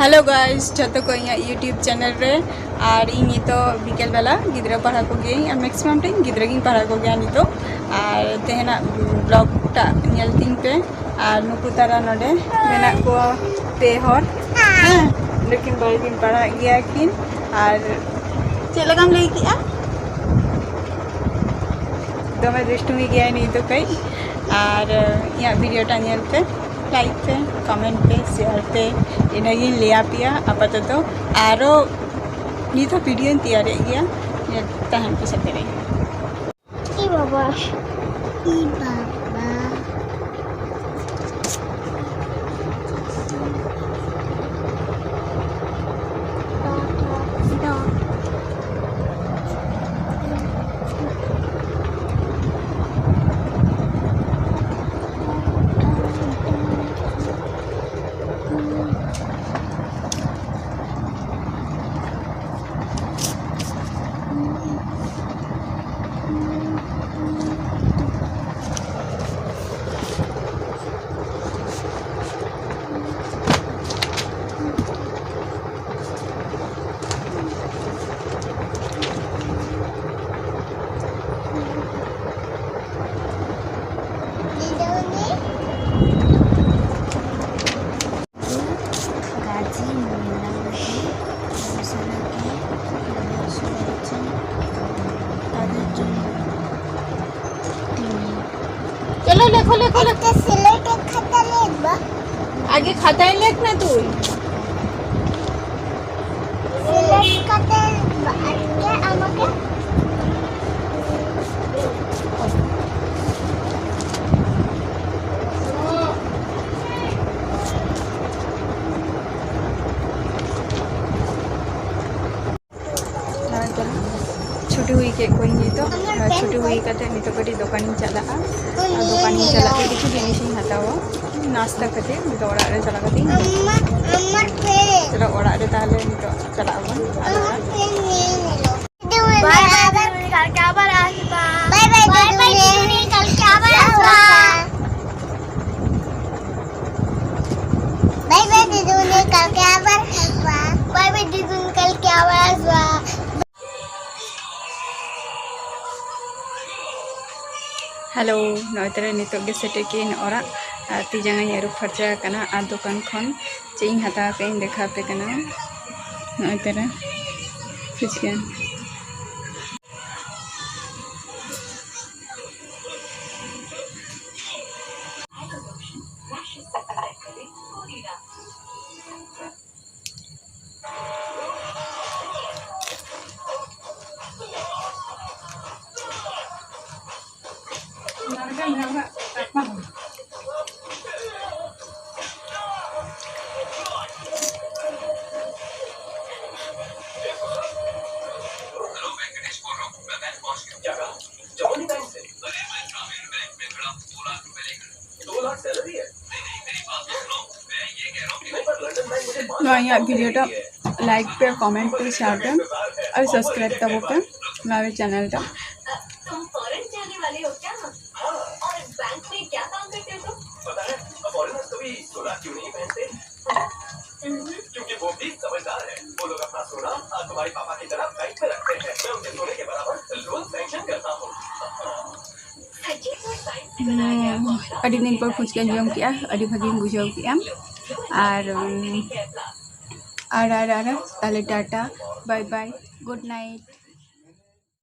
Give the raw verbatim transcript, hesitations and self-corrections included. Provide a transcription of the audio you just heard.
Hello guys, ᱡᱚᱛᱚ ᱠᱚ ᱤᱧᱟᱹᱜ YouTube channel ᱨᱮ᱾ ᱟᱨ ᱤᱧ ᱱᱤᱛᱚᱜ ᱵᱤᱠᱮᱞ ᱵᱮᱞᱟ ᱜᱤᱫᱽᱨᱟᱹ ᱯᱟᱲᱦᱟᱣ ᱠᱚᱜᱮᱭᱟᱹᱧ, ᱟᱨ maximum time ᱜᱤᱫᱽᱨᱟᱹ ᱜᱤᱧ ᱯᱟᱲᱦᱟᱣ ᱠᱚᱜᱮᱭᱟ ᱱᱤᱛᱚᱜ᱾ ᱟᱨ ᱛᱮᱦᱮᱧᱟᱜ vlog ᱴᱟᱜ ᱧᱮᱞ ᱛᱤᱧ ᱯᱮ᱾ ᱟᱨ ᱱᱩᱠᱩ ᱛᱟᱨᱟ ᱱᱚᱰᱮ ᱢᱮᱱᱟᱜ ᱠᱚᱣᱟ ᱯᱮ ᱦᱚᱲ᱾ ᱦᱮᱸ, ᱱᱩᱠᱤᱱ ᱵᱟᱹᱲᱤᱡ ᱠᱤᱱ ᱯᱟᱲᱦᱟᱜ ᱜᱮᱭᱟ ᱠᱤᱱ᱾ ᱟᱨ ᱪᱮᱫ ᱞᱮᱠᱟᱢ ᱞᱟᱹᱭ ᱠᱮᱜᱼᱟ? ᱫᱚᱢᱮ ᱫᱩᱥᱴᱩᱢᱤ ᱜᱮᱭᱟᱭ ᱱᱩᱭ ᱫᱚ ᱠᱟᱹᱡ᱾ ᱟᱨ ᱤᱧᱟᱹᱜ video ᱴᱟ ᱧᱮᱞ ᱯᱮ, like ᱯᱮ, comment ᱯᱮ, share ᱯᱮ, ᱤᱱᱟᱹᱜᱤᱧ ᱞᱟᱹᱭ ᱟᱯᱮᱭᱟ ᱟᱯᱟᱛᱚᱛᱚ᱾ ᱟᱨᱚ ᱱᱤᱛ ᱦᱚᱸ videoᱧ ᱛᱮᱭᱟᱨᱮᱫ ᱜᱮᱭᱟ, ᱧᱮᱞ ᱛᱟᱦᱮᱱ ᱯᱮ ᱥᱟᱛᱮ ᱨᱮ᱾ ᱤ ᱵᱟᱵᱟ, ᱤ ᱵᱟᱵᱟ᱾ ᱜᱟᱡᱤ ᱢᱚᱭᱞᱟ ᱜᱮ ᱢᱚᱥᱞᱟ ᱜᱮ ᱞᱚᱦᱚᱫ ᱥᱚᱦᱚᱫ ᱪᱮ ᱟᱫᱚ ᱪᱩᱱ ᱛᱤᱱᱤ। चलो লেখো, লেখো, লেখো। একটা সিলেটের খাতা লিখবা। আগে খাতায় লেখ না তুই। সিলেট খাতা আজকে আমাকে ᱟᱨ ᱪᱷᱩᱴᱤ ᱦᱩᱭ ᱠᱮᱫ ᱠᱚᱣᱟᱧ ᱱᱤᱛᱚᱜ᱾ ᱟᱨ ᱪᱷᱩᱴᱤ ᱦᱩᱭ ᱠᱟᱛᱮ ᱱᱤᱛᱚᱜ ᱠᱟᱹᱴᱤᱡ ᱫᱚᱠᱟᱱᱤᱧ ᱪᱟᱞᱟᱜᱼᱟ᱾ ᱟᱨ ᱫᱚᱠᱟᱱᱤᱧ ᱪᱟᱞᱟᱜ ᱛᱮ ᱠᱤᱪᱷᱩ ᱡᱤᱱᱤᱥᱤᱧ ᱦᱟᱛᱟᱣᱟ ᱱᱟᱥᱛᱟ ᱠᱟᱛᱮ, ᱱᱤᱛᱚᱜ ᱚᱲᱟᱜ ᱨᱮ ᱪᱟᱞᱟᱜ ᱠᱟᱛᱮ ᱤᱧ ᱡᱚᱢᱟ᱾ ᱪᱚᱞᱚ ᱚᱲᱟᱜ ᱨᱮ ᱛᱟᱦᱞᱮ ᱱᱤᱛᱚᱜ ᱪᱟᱞᱟᱜ ᱟᱵᱚᱱ ᱟᱞᱮ ᱚᱲᱟᱜ᱾ বাই বাই দিদিমণি, কালকে আবার আসবা। বাই বাই দিদিমণি, কালকে আবার আসবা। বাই বাই দিদিমণি, কালকে আবার ᱦᱮᱞᱳ, ᱱᱚᱜᱼᱚᱭ ᱛᱟᱨᱟ ᱱᱤᱛᱚᱜ ᱜᱮ ᱥᱮᱴᱮᱨ ᱠᱮᱜᱼᱟᱹᱧ ᱚᱲᱟᱜ᱾ ᱟᱨ ᱛᱤ ᱡᱟᱸᱜᱟᱧ ᱟᱹᱨᱩᱵ ᱯᱷᱟᱨᱪᱟ ᱟᱠᱟᱱᱟ᱾ ᱟᱨ ᱫᱚᱠᱟᱱ ᱠᱷᱚᱱ ᱪᱮᱫ ᱤᱧ ᱦᱟᱛᱟᱣ ᱠᱟᱜ ᱤᱧ ᱫᱮᱠᱷᱟᱣ ᱟᱯᱮ ᱠᱟᱱᱟ᱾ ᱱᱚᱜᱼᱚᱭ ᱛᱟᱨᱟ ᱯᱷᱩᱪᱠᱟ᱾ ᱱᱚᱣᱟ ᱤᱧᱟᱹᱜ video ᱴᱟ like ᱯᱮ, comment ᱯᱮ, share ᱯᱮ ᱟᱨ subscribe ᱛᱟᱵᱚ ᱯᱮ ᱱᱚᱣᱟ channel ᱴᱟ᱾ तुम फॉरेन जाने वाले हो क्या? हाँ। और बैंक में क्या काम करते हो तुम? पता है, फॉरेनर्स कभी सोना क्यों नहीं पहनते? क्योंकि वो भी समझदार है। वो लोग अपना सोना, हाँ, तुम्हारे पापा की तरह बैंक में रखते हैं। मैं उनके सोने के बराबर लोन सैंक्शन करता हूँ। सच्ची में साइंस से बनाया गया formula। ᱟᱹᱰᱤ ᱫᱤᱱ ᱯᱚᱨ ᱯᱷᱩᱪᱠᱟᱧ ᱡᱚᱢ ᱠᱮᱜᱼᱟ, ᱟᱹᱰᱤ ᱵᱷᱟᱹᱜᱤᱧ ᱵᱩᱡᱷᱟᱹᱣ ᱠᱮᱜᱼᱟ᱾ ᱟᱨ, ᱩᱢ, ᱟᱨ, ᱟᱨ, ᱟᱨ, ᱛᱟᱦᱞᱮ Tata, bye bye, good night᱾